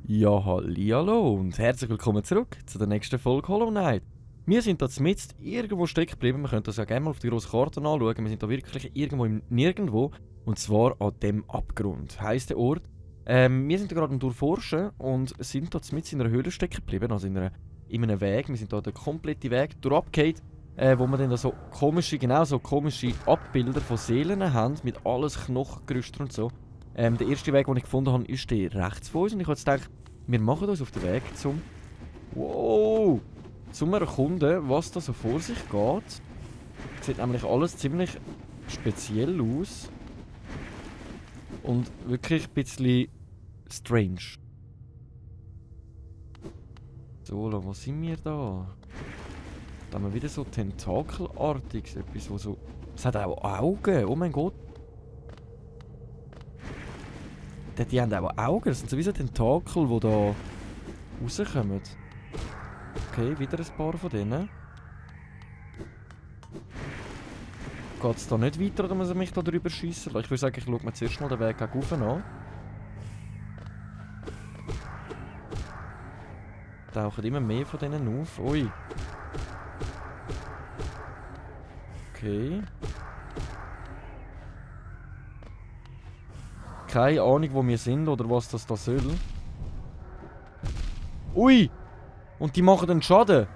Ja, hallihallo und herzlich willkommen zurück zu der nächsten Folge Hollow Knight. Wir sind da mitten irgendwo stecken geblieben, wir können das ja gerne mal auf die grosse Karte anschauen. Wir sind da wirklich irgendwo im Nirgendwo und zwar an dem Abgrund, heisst der Ort. Wir sind da gerade am Durchforschen und sind da mitten in einer Höhle stecken geblieben, also in einem Weg. Wir sind da den kompletten Weg durchabgehakt, wo wir dann da so komische Abbilder von Seelen haben, mit alles Knochengerüster und so. Der erste Weg, den ich gefunden habe, ist der rechts von uns und ich habe jetzt gedacht, wir machen uns auf den Weg zum erkunden, was da so vor sich geht. Sieht nämlich alles ziemlich speziell aus. Und wirklich ein bisschen strange. So, wo sind wir da? Da haben wir wieder so Tentakelartiges, etwas, wo so... Es hat auch Augen, oh mein Gott. Die haben auch Augen, das sind so wie so Tentakel, die da rauskommen. Okay, wieder ein paar von denen. Geht es da nicht weiter, oder muss ich mich da drüber schiessen? Ich würde sagen, ich schaue mir zuerst mal den Weg gegen rauf an. Tauchen immer mehr von denen auf. Ui. Okay. Keine Ahnung, wo wir sind oder was das da soll. Ui! Und die machen den Schaden.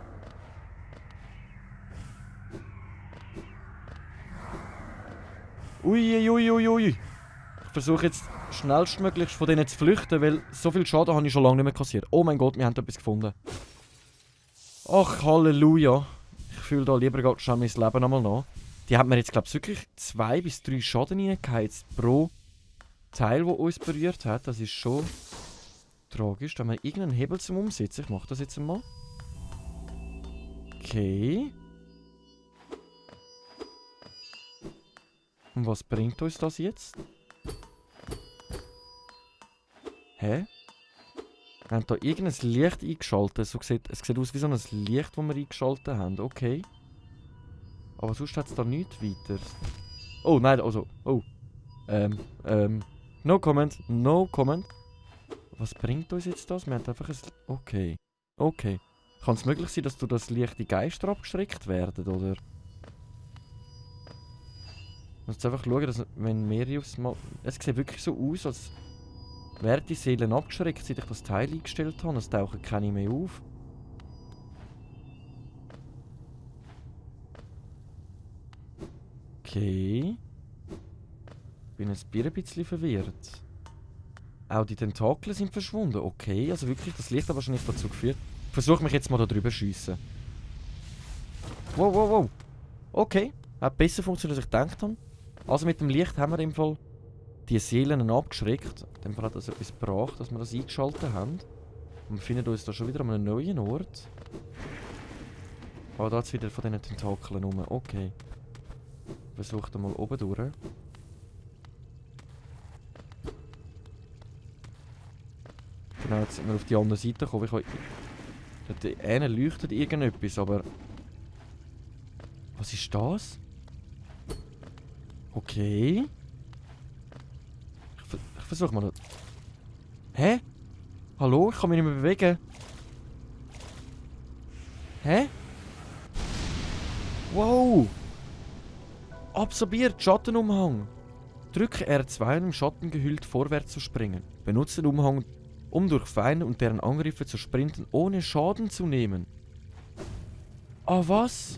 Ui. Ich versuche jetzt schnellstmöglichst von denen zu flüchten, weil so viel Schaden habe ich schon lange nicht mehr kassiert. Oh mein Gott, wir haben etwas gefunden. Ach, Halleluja. Ich fühle da lieber gerade schon mein Leben einmal nach. Die hat mir jetzt, glaube ich, wirklich 2 bis 3 Schaden reingeheizt pro Teil, der uns berührt hat. Das ist schon tragisch. Da haben wir irgendeinen Hebel zum Umsetzen. Ich mache das jetzt einmal. Okay. Und was bringt uns das jetzt? Hä? Wir haben da irgendein Licht eingeschaltet. Es sieht aus wie so ein Licht, das wir eingeschaltet haben. Okay. Aber sonst hat es da nichts weiter. Oh, nein, also... Oh. No comment. Was bringt uns jetzt das? Wir haben einfach ein... Okay. Kann es möglich sein, dass durch das Licht die Geister abgeschreckt werden, oder? Ich muss jetzt einfach schauen, dass wenn mehrere aufs Mal... Es sieht wirklich so aus, als wären die Seelen abgeschreckt, seit ich das Teil eingestellt habe. Es tauchen keine mehr auf. Okay. Ich bin ein bisschen verwirrt. Auch die Tentakel sind verschwunden. Okay, also wirklich, das Licht hat wahrscheinlich dazu geführt. Ich versuche mich jetzt mal da drüber zu schiessen. Wow. Okay, hat besser funktioniert, als ich gedacht habe. Also mit dem Licht haben wir im Fall die Seelen abgeschreckt. In dem Fall hat das etwas gebracht, dass wir das eingeschaltet haben. Und wir finden uns da schon wieder an einem neuen Ort. Aber da ist wieder von diesen Tentakeln rum. Okay. Ich versuche mal oben durch. Genau, jetzt sind wir auf die andere Seite gekommen. Da leuchtet irgendetwas, aber... Was ist das? Okay. Ich versuche mal... Hä? Hallo? Ich kann mich nicht mehr bewegen. Hä? Wow! Absorbiert Schattenumhang. Drücke R2, um im Schatten gehüllt vorwärts zu springen. Benutze den Umhang, um durch Feinde und deren Angriffe zu sprinten, ohne Schaden zu nehmen. Ah, was?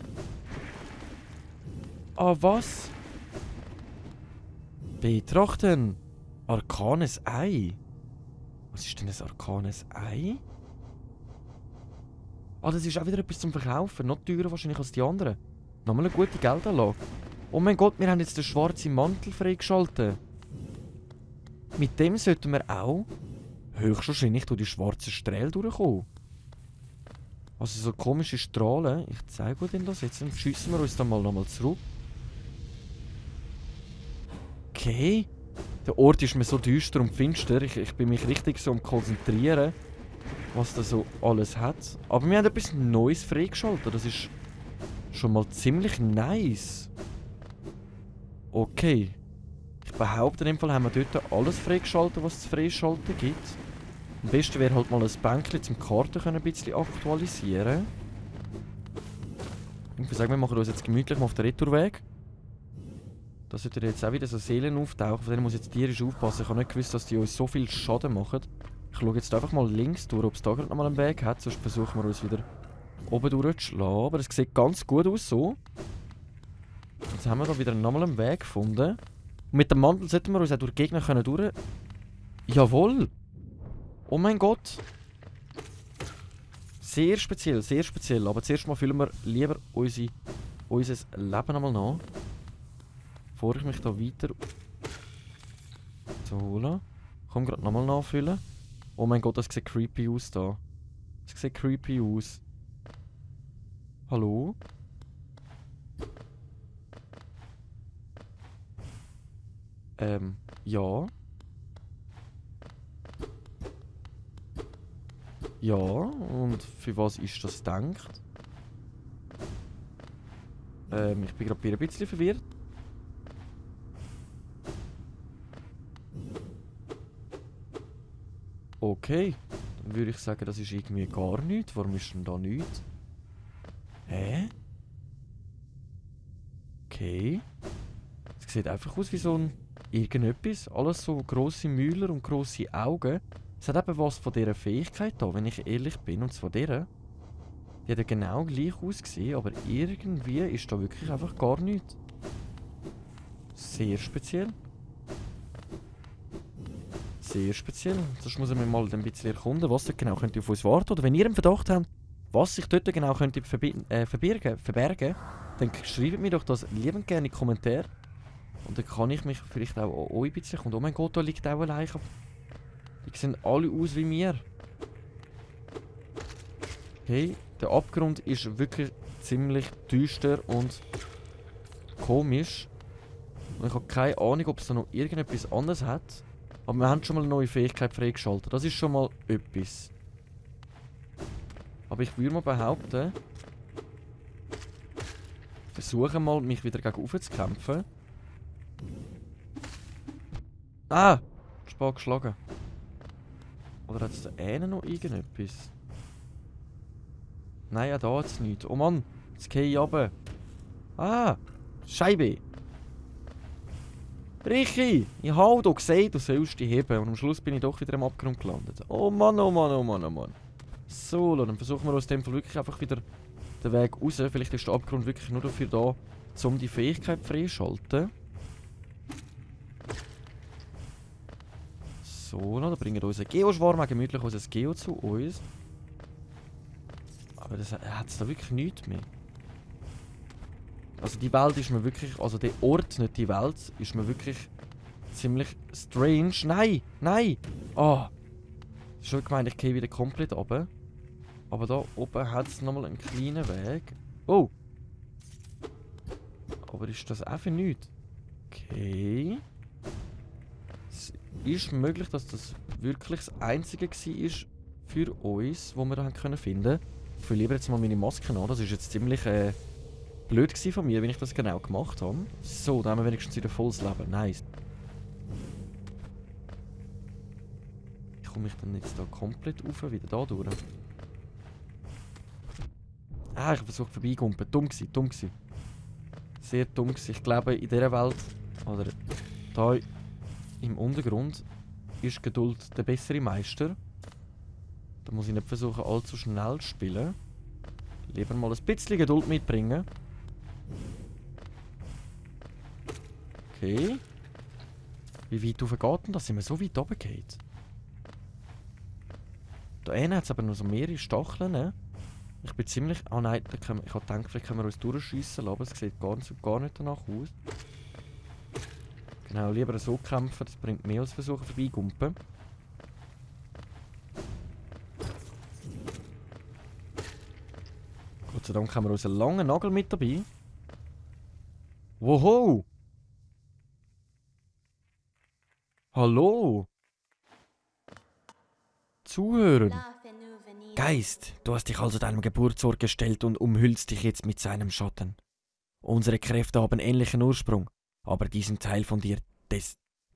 Betrachten. Arkanes Ei. Was ist denn ein arkanes Ei? Ah, das ist auch wieder etwas zum Verkaufen. Noch teurer wahrscheinlich als die anderen. Nochmal eine gute Geldanlage. Oh mein Gott, wir haben jetzt den schwarzen Mantel freigeschaltet. Mit dem sollten wir auch höchstwahrscheinlich durch die schwarzen Strähle durchkommen. Also so komische Strahlen. Ich zeige euch das jetzt. Dann schiessen wir uns dann mal nochmal zurück. Okay. Der Ort ist mir so düster und finster. Ich bin mich richtig so am Konzentrieren, was da so alles hat. Aber wir haben etwas Neues freigeschaltet. Das ist schon mal ziemlich nice. Okay. Ich behaupte, in dem Fall haben wir dort alles freigeschaltet, was es zu freischalten gibt. Am besten wäre halt mal ein Bänkchen zum Karten ein bisschen aktualisieren. Ich würde sagen, wir machen uns jetzt gemütlich mal auf den Retourweg. Da sollte jetzt auch wieder so Seelen auftauchen, von denen muss ich jetzt tierisch aufpassen. Ich habe nicht gewusst, dass die uns so viel Schaden machen. Ich schaue jetzt einfach mal links durch, ob es da gerade noch mal einen Weg hat, sonst versuchen wir uns wieder oben durchzuschlagen. Aber es sieht ganz gut aus so. Jetzt haben wir da wieder nochmal einen Weg gefunden. Und mit dem Mantel sollten wir uns auch durch die Gegner können durch... Jawohl! Oh mein Gott! Sehr speziell. Aber zuerst mal füllen wir lieber unser Leben einmal nach. Bevor ich mich da weiter zu holen. Komm gerade nochmal nachfüllen. Oh mein Gott, das sieht creepy aus da. Das sieht creepy aus. Hallo? Ja. Ja, und für was ist das gedacht? Ich bin gerade ein bisschen verwirrt. Okay, dann würde ich sagen, das ist irgendwie gar nichts. Warum ist denn da nichts? Hä? Okay. Es sieht einfach aus wie so ein irgendetwas. Alles so grosse Mäuler und grosse Augen. Es hat eben was von dieser Fähigkeit da, wenn ich ehrlich bin. Und zwar dieser. Die hat ja genau gleich ausgesehen, aber irgendwie ist da wirklich einfach gar nichts. Sehr speziell. Sehr speziell. Sonst muss ich mir mal ein bisschen erkunden, was dort genau könnte auf uns warten. Oder wenn ihr einen Verdacht habt, was sich dort genau könnte verbergen, dann schreibt mir doch das liebend gerne in die Kommentare. Und dann kann ich mich vielleicht auch ein bisschen... Und oh mein Gott, da liegt auch ein Leiche. Die sehen alle aus wie mir. Okay, der Abgrund ist wirklich ziemlich düster und komisch. Und ich habe keine Ahnung, ob es da noch irgendetwas anderes hat. Aber wir haben schon mal eine neue Fähigkeit freigeschaltet. Das ist schon mal etwas. Aber ich würde mal behaupten, versuche mal, mich wieder gegen rauf zu kämpfen. Ah! Spät geschlagen. Oder hat es da einen noch irgendetwas? Nein, ja, da hat es nichts. Oh Mann, jetzt gehe ich runter. Ah! Scheibe! Richi! Ich habe doch gesehen, du sollst dich heben. Und am Schluss bin ich doch wieder im Abgrund gelandet. Oh Mann, oh Mann, oh Mann, oh Mann. So, dann versuchen wir aus dem Fall wirklich einfach wieder den Weg raus. Vielleicht ist der Abgrund wirklich nur dafür da, um die Fähigkeit freischalten. So, dann bringen wir unseren Geoschwarm gemütlich unser Geo zu uns. Aber das hat es da wirklich nichts mehr. Also die Welt ist mir wirklich, also der Ort, nicht die Welt, ist mir wirklich ziemlich strange. Nein, nein! Ah! Schon gemeint, ich gehe wieder komplett runter. Aber da oben hat es nochmal einen kleinen Weg. Oh! Aber ist das auch für nichts? Okay. Es ist möglich, dass das wirklich das Einzige war für uns, wo wir da finden können. Ich fühle lieber jetzt mal meine Maske an. Das ist jetzt ziemlich blöd gewesen von mir, wenn ich das genau gemacht habe. So, da haben wir wenigstens wieder volles Leben. Nice. Wie komme ich denn jetzt da komplett rauf, wieder da durch? Ah, ich habe versucht vorbeigumpen. Dumm gewesen. Sehr dumm gewesen. Ich glaube, in dieser Welt, oder da im Untergrund, ist Geduld der bessere Meister. Da muss ich nicht versuchen, allzu schnell zu spielen. Lieber mal ein bisschen Geduld mitbringen. Okay. Wie weit rauf geht denn das? Sind wir so weit oben geht? Da hinten hat es aber noch so mehrere Stacheln. Ne? Ich bin ziemlich... Ah nein, ich habe gedacht, vielleicht können wir uns durchschiessen, aber es sieht gar nicht danach aus. Genau, lieber so kämpfen, das bringt mehr als versuchen vorbeigumpen. Gott sei Dank haben wir unseren langen Nagel mit dabei. Woho! Hallo! Zuhören! Geist, du hast dich also deinem Geburtsort gestellt und umhüllst dich jetzt mit seinem Schatten. Unsere Kräfte haben ähnlichen Ursprung, aber diesen Teil von dir,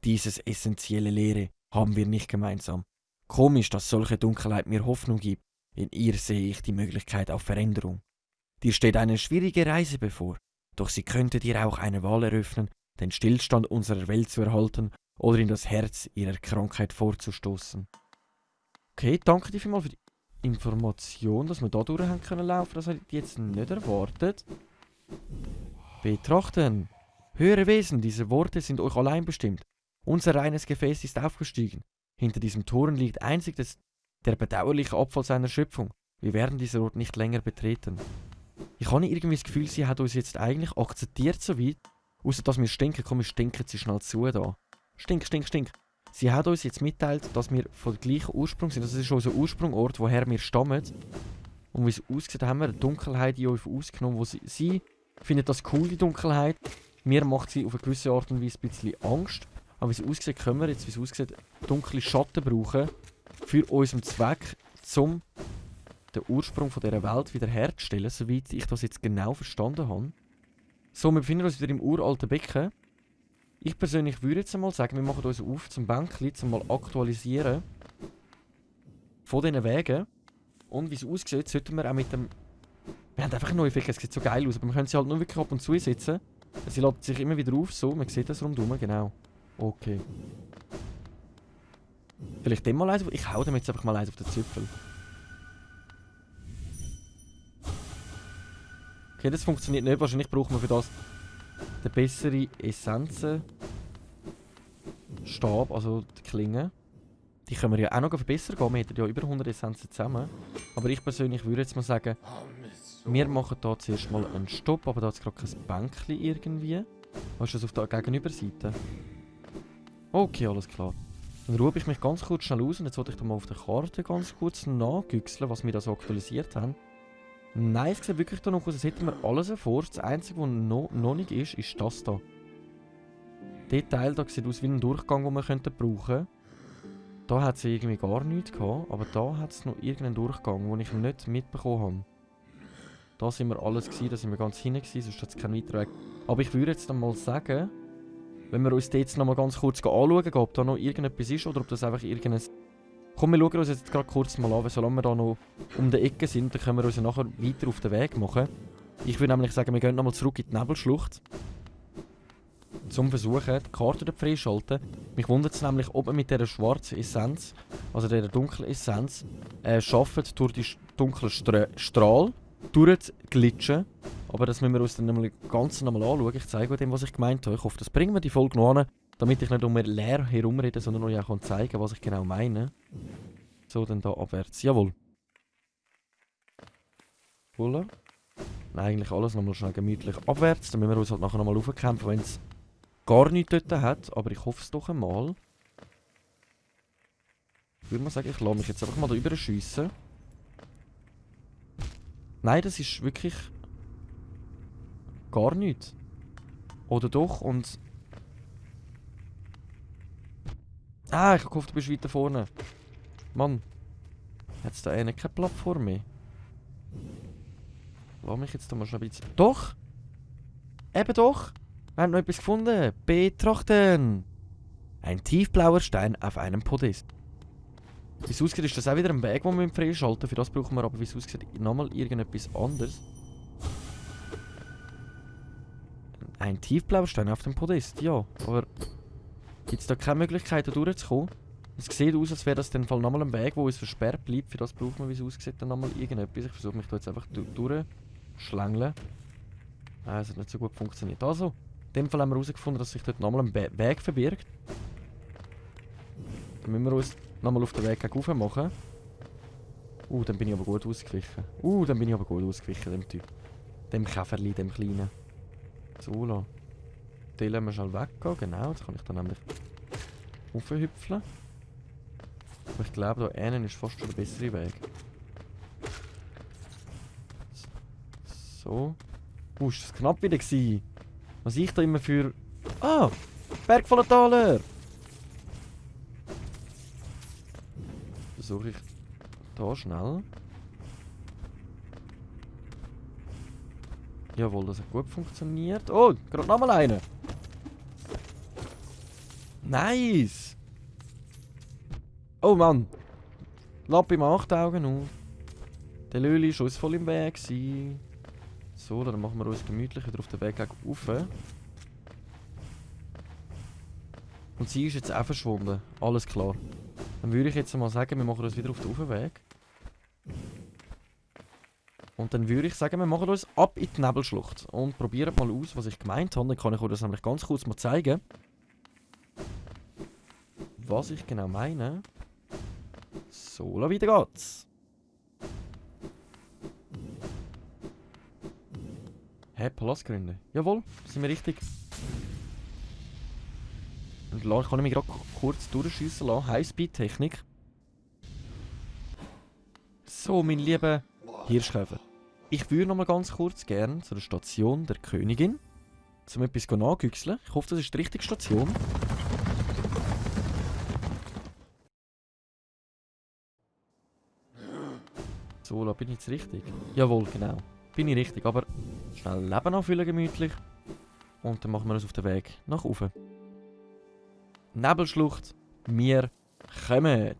dieses essentielle Leere, haben wir nicht gemeinsam. Komisch, dass solche Dunkelheit mir Hoffnung gibt. In ihr sehe ich die Möglichkeit auf Veränderung. Dir steht eine schwierige Reise bevor, doch sie könnte dir auch eine Wahl eröffnen, den Stillstand unserer Welt zu erhalten oder in das Herz ihrer Krankheit vorzustoßen. Okay, danke dir vielmals für die Information, dass wir da durch haben können laufen. Das hätte ich jetzt nicht erwartet. Betrachten. Höhere Wesen, diese Worte sind euch allein bestimmt. Unser reines Gefäß ist aufgestiegen. Hinter diesem Toren liegt einzig der bedauerliche Abfall seiner Schöpfung. Wir werden diesen Ort nicht länger betreten. Ich habe irgendwie das Gefühl, sie hat uns jetzt eigentlich akzeptiert so weit, außer dass wir stinken. Komm, wir stinken sie schnell zu da. Stink, stink, stink. Sie hat uns jetzt mitteilt, dass wir von gleichen Ursprung sind. Das ist unser Ursprungort, woher wir stammen. Und wie es aussieht, haben wir eine Dunkelheit in uns ausgenommen, wo sie findet das cool, die Dunkelheit. Mir macht sie auf eine gewisse Art und Weise ein bisschen Angst. Aber wie es aussieht, können wir jetzt, wie es aussieht, dunkle Schatten brauchen für unseren Zweck, um den Ursprung von dieser Welt wiederherzustellen, soweit ich das jetzt genau verstanden habe. So, wir befinden uns wieder im uralten Becken. Ich persönlich würde jetzt einmal sagen, wir machen uns auf zum Bänkchen, zum mal aktualisieren von diesen Wegen. Und wie es aussieht, sollten wir auch mit dem... Wir haben einfach neue Fähigkeiten, es sieht so geil aus, aber wir können sie halt nur wirklich ab und zu sitzen. Sie lädt sich immer wieder auf, so, man sieht das rundherum, genau. Okay. Vielleicht dem mal eins auf... Ich hau dem jetzt einfach mal eins auf den Zipfel. Okay, das funktioniert nicht. Wahrscheinlich brauchen wir für das den besseren Essenzenstab, also die Klinge. Die können wir ja auch noch verbessern gehen. Wir hätten ja über 100 Essenzen zusammen. Aber ich persönlich würde jetzt mal sagen, wir machen hier zuerst mal einen Stopp, aber da ist gerade kein Bänkchen irgendwie. Was ist das auf der Gegenüberseite? Okay, alles klar. Dann ruhe ich mich ganz kurz schnell aus und jetzt wollte ich da mal auf der Karte ganz kurz nachgüchseln, was wir da so aktualisiert haben. Nein, es sieht wirklich da noch aus, als hätten wir alles vor. Das Einzige, was noch nicht ist, ist das da. Der Teil da sieht aus wie ein Durchgang, den wir brauchen könnten. Da hat es irgendwie gar nichts gehabt, aber da hat es noch irgendeinen Durchgang, den ich nicht mitbekommen habe. Da sind wir alles gewesen, da sind wir ganz hinten gewesen, sonst hat es keinen weiteren Weg. Aber ich würde jetzt dann mal sagen, wenn wir uns das jetzt noch mal ganz kurz anschauen, ob da noch irgendetwas ist oder ob das einfach irgendein... Komm, wir schauen uns jetzt gerade kurz mal an, solange wir da noch um die Ecke sind, dann können wir uns ja nachher weiter auf den Weg machen. Ich würde nämlich sagen, wir gehen nochmal zurück in die Nebelschlucht. Zum Versuchen, die Karte dort freischalten. Mich wundert es nämlich, ob wir mit dieser schwarzen Essenz, also dieser dunklen Essenz, schaffen, durch die dunklen Strahl durchzuglitschen. Aber das müssen wir uns dann ganz nochmal anschauen. Ich zeige euch dem, was ich gemeint habe. Ich hoffe, das bringen wir die Folge noch an, damit ich nicht um leer herumrede, sondern euch auch zeigen kann, was ich genau meine. So, dann da abwärts. Jawohl. Cool. Nein, eigentlich alles nochmal schnell gemütlich abwärts. Dann müssen wir uns halt nachher nochmal raufkämpfen, wenn es gar nichts dort hat. Aber ich hoffe es doch einmal. Ich würde mal sagen, ich lasse mich jetzt einfach mal da rüber schiessen. Nein, das ist wirklich gar nichts. Oder doch? Und... Ah, ich hoffe, du bist weiter vorne. Mann. Hat es da keine Plattform mehr? Lass mich jetzt da mal schnell ein bisschen... Doch! Eben doch! Wir haben noch etwas gefunden. Betrachten! Ein tiefblauer Stein auf einem Podest. Wie es aussieht, ist das auch wieder ein Weg, den wir freischalten. Für das brauchen wir aber, wie es aussieht, nochmal irgendetwas anderes. Ein tiefblauer Stein auf dem Podest, ja. Aber gibt es da keine Möglichkeit, da durchzukommen? Es sieht aus, als wäre das in dem Fall nochmal ein Weg, der uns versperrt bleibt. Für das brauchen wir, wie es aussieht, dann nochmal irgendetwas. Ich versuche mich da jetzt einfach durchschlängeln. Es hat nicht so gut funktioniert. Also, in dem Fall haben wir herausgefunden, dass sich dort nochmal ein Weg verbirgt. Dann müssen wir uns nochmal auf den Weg gegen machen. Dann bin ich aber gut ausgewichen. Dem Typ. Dem Käferli, dem Kleinen. So, lassen. Den lassen wir schnell weggehen, genau. Jetzt kann ich dann nämlich raufhüpfeln. Aber ich glaube, da hinten ist fast schon der bessere Weg. So. Ist das knapp wieder gewesen? Was ich da immer für... Ah! Bergvoller Taler! Versuche ich da schnell. Jawohl, das hat gut funktioniert. Oh, gerade nochmal eine. Nice! Oh Mann! Lapp im 8 Augen auf. Der Löli war uns voll im Weg. So, dann machen wir uns gemütlich wieder auf den Weg gegen rauf. Und sie ist jetzt auch verschwunden. Alles klar. Dann würde ich jetzt mal sagen, wir machen uns wieder auf den Aufweg. Und dann würde ich sagen, wir machen uns ab in die Nebelschlucht. Und probieren mal aus, was ich gemeint habe. Dann kann ich euch das nämlich ganz kurz mal zeigen. Was ich genau meine. So, weiter geht's. Hä, Palastgründe. Jawohl, sind wir richtig. Und kann ich mich gerade kurz durchschiessen lassen. Highspeed-Technik. So, mein lieber Hirschkäfer. Ich würde noch mal ganz kurz gerne zu der Station der Königin. Um etwas nachgüchseln. Ich hoffe, das ist die richtige Station. So, da bin ich jetzt richtig. Jawohl, genau. Bin ich richtig, aber schnell Leben anfüllen gemütlich. Und dann machen wir uns auf den Weg nach oben. Nebelschlucht, wir kommen.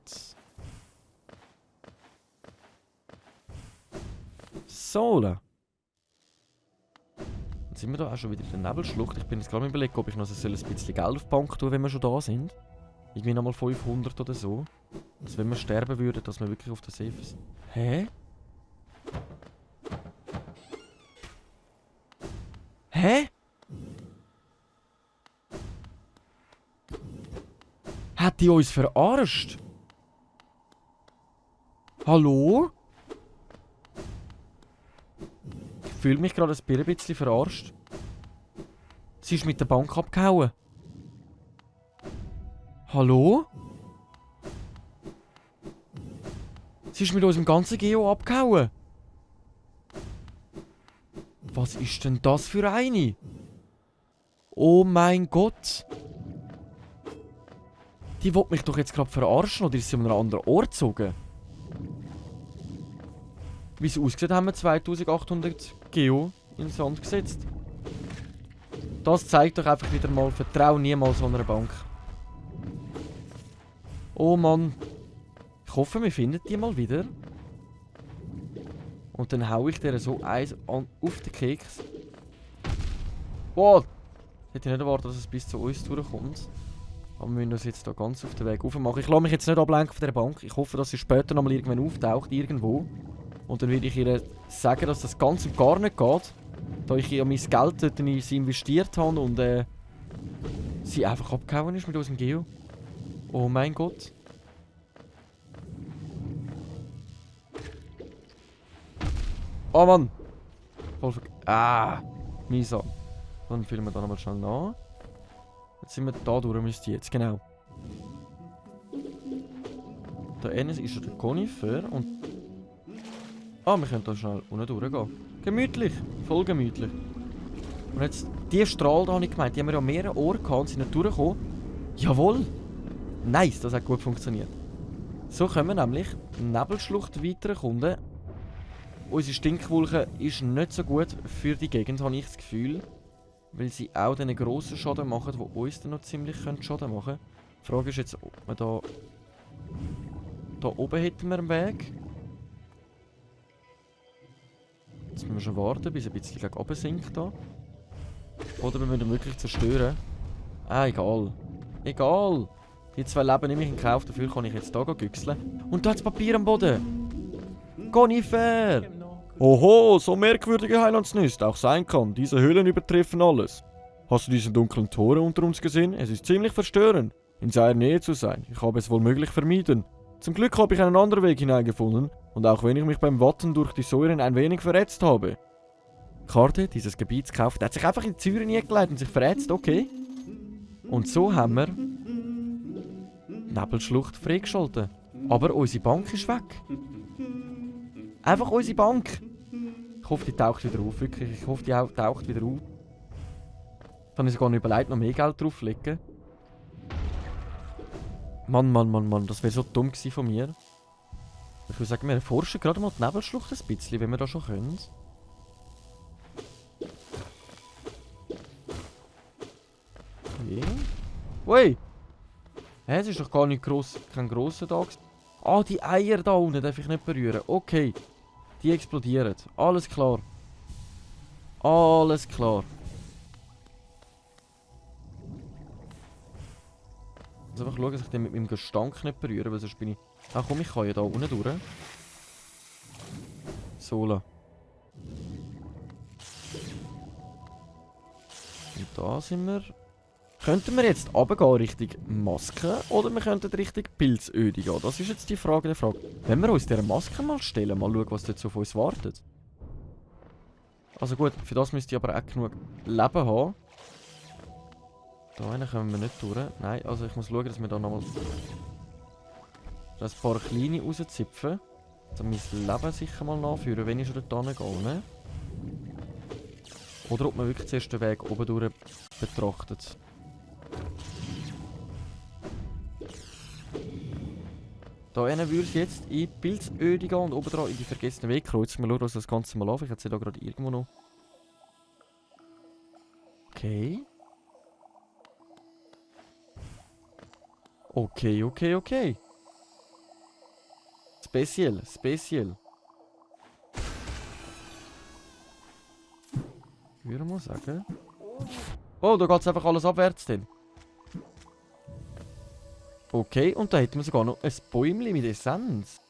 So. Dann sind wir da auch schon wieder in der Nebelschlucht. Ich bin jetzt gerade überlegt, ob ich noch ein bisschen Geld auf die Bank tue, wenn wir schon da sind. Irgendwie nochmal 500 oder so. Dass wenn wir sterben würden, dass wir wirklich auf der Safe sind. Hä? Hä? Hat die uns verarscht? Hallo? Ich fühle mich gerade ein bisschen verarscht. Sie ist mit der Bank abgehauen. Hallo? Sie ist mit unserem ganzen Geo abgehauen. Was ist denn das für eine? Oh mein Gott. Die will mich doch jetzt gerade verarschen oder ist sie an einem anderen Ort gezogen? Wie es aussieht, haben wir 2800 Geo in den Sand gesetzt. Das zeigt doch einfach wieder mal, vertrau niemals so einer Bank. Oh Mann. Ich hoffe, wir finden die mal wieder. Und dann hau ich dir so eins auf den Keks. Wow! Ich hätte nicht erwartet, dass es bis zu uns durchkommt. Aber wir müssen uns jetzt hier ganz auf den Weg rauf machen. Ich lasse mich jetzt nicht ablenken von dieser Bank. Ich hoffe, dass sie später noch mal irgendwann auftaucht, irgendwo. Und dann würde ich ihr sagen, dass das ganz und gar nicht geht. Da ich ja mein Geld dort in sie investiert habe und sie einfach abgehauen ist mit unserem Geo. Oh mein Gott. Oh Mann! Voll mühsam. Dann füllen wir da nochmal schnell nach. Jetzt sind wir da durch, müsste jetzt, genau. Da Enes ist der Konifer und... wir können da schnell unten durchgehen. Gemütlich, voll gemütlich. Und jetzt, die Strahl da habe ich gemeint, die haben wir ja mehrere Ohren gehabt und sind nicht durchgekommen. Jawohl! Nice, das hat gut funktioniert. So können wir nämlich Nebelschlucht weiterkommen. Unsere Stinkwolke ist nicht so gut für die Gegend, habe ich das Gefühl. Weil sie auch diesen grossen Schaden machen, die uns dann noch ziemlich Schaden machen können. Die Frage ist jetzt, ob wir da oben hätten wir einen Weg. Jetzt müssen wir schon warten, bis ein bisschen gegen oben sinkt da. Oder wir müssen ihn wirklich zerstören. Egal. Egal. Die 2 Leben nehme ich in Kauf, dafür kann ich jetzt hier güchseln. Und da hat das Papier am Boden. Konifer! Oho, so merkwürdige Heilandsnest auch sein kann. Diese Höhlen übertreffen alles. Hast du diese dunklen Tore unter uns gesehen? Es ist ziemlich verstörend, in seiner Nähe zu sein. Ich habe es wohl möglich vermieden. Zum Glück habe ich einen anderen Weg hineingefunden und auch wenn ich mich beim Watten durch die Säuren ein wenig verletzt habe. Karte dieses Gebiets gekauft. Er hat sich einfach in die Säuren eingelegt und sich verletzt, okay. Und so haben wir Nebelschlucht freigeschaltet. Aber unsere Bank ist weg. Einfach unsere Bank. Ich hoffe, die taucht wieder auf, wirklich. Ich hoffe, die taucht wieder auf. Dann habe ich sogar noch überlegt, noch mehr Geld draufzulegen. Mann, das wäre so dumm gewesen von mir. Ich würde sagen, wir erforschen gerade mal die Nebelschlucht ein bisschen, wenn wir das schon können. Ui! Hä, es ist doch gar nicht kein grosser da. Ah, die Eier da unten darf ich nicht berühren. Okay. Die explodieren. Alles klar. Alles klar. Also einfach schauen, dass ich den mit meinem Gestank nicht berühre, weil sonst bin ich... Ah komm, ich kann ja da unten durch. Sola. Und da sind wir... Könnten wir jetzt runtergehen Richtung Maske oder wir könnten Richtung Pilzöde gehen? Das ist jetzt die Frage der Frage. Wenn wir uns dieser Maske mal stellen, mal schauen, was dort so auf uns wartet. Also gut, für das müsste ich aber auch genug Leben haben. Da hinten kommen wir nicht durch. Nein, also ich muss schauen, dass wir da nochmal ein paar kleine rauszipfen. Dann mein Leben sicher mal nachführen, wenn ich schon dort gehe. Ne? Oder ob man wirklich zuerst den Weg oben durch betrachtet. Da hinten würde ich jetzt in die Pilzöde gehen und oben dran in die vergessenen Wegkreuze. Mal schauen, was das Ganze mal auf. Ich sehe da gerade irgendwo noch. Okay. Okay. Speziell. Ich würde mal sagen. Oh, da geht es einfach alles abwärts denn. Okay, und da hätten wir sogar noch ein Bäumchen mit Essenz.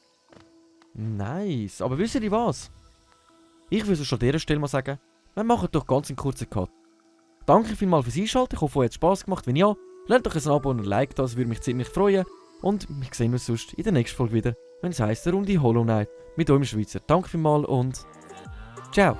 Nice. Aber wisst ihr was? Ich würde schon an dieser Stelle mal sagen, wir machen doch ganz einen kurzen Cut. Danke vielmals fürs Einschalten. Ich hoffe, euch hat es Spass gemacht. Wenn ja, lasst doch ein Abo und ein Like da, das würde mich ziemlich freuen. Und wir sehen uns sonst in der nächsten Folge wieder, wenn es heisst, der Runde Hollow Knight mit eurem Schweizer. Danke vielmals und ciao.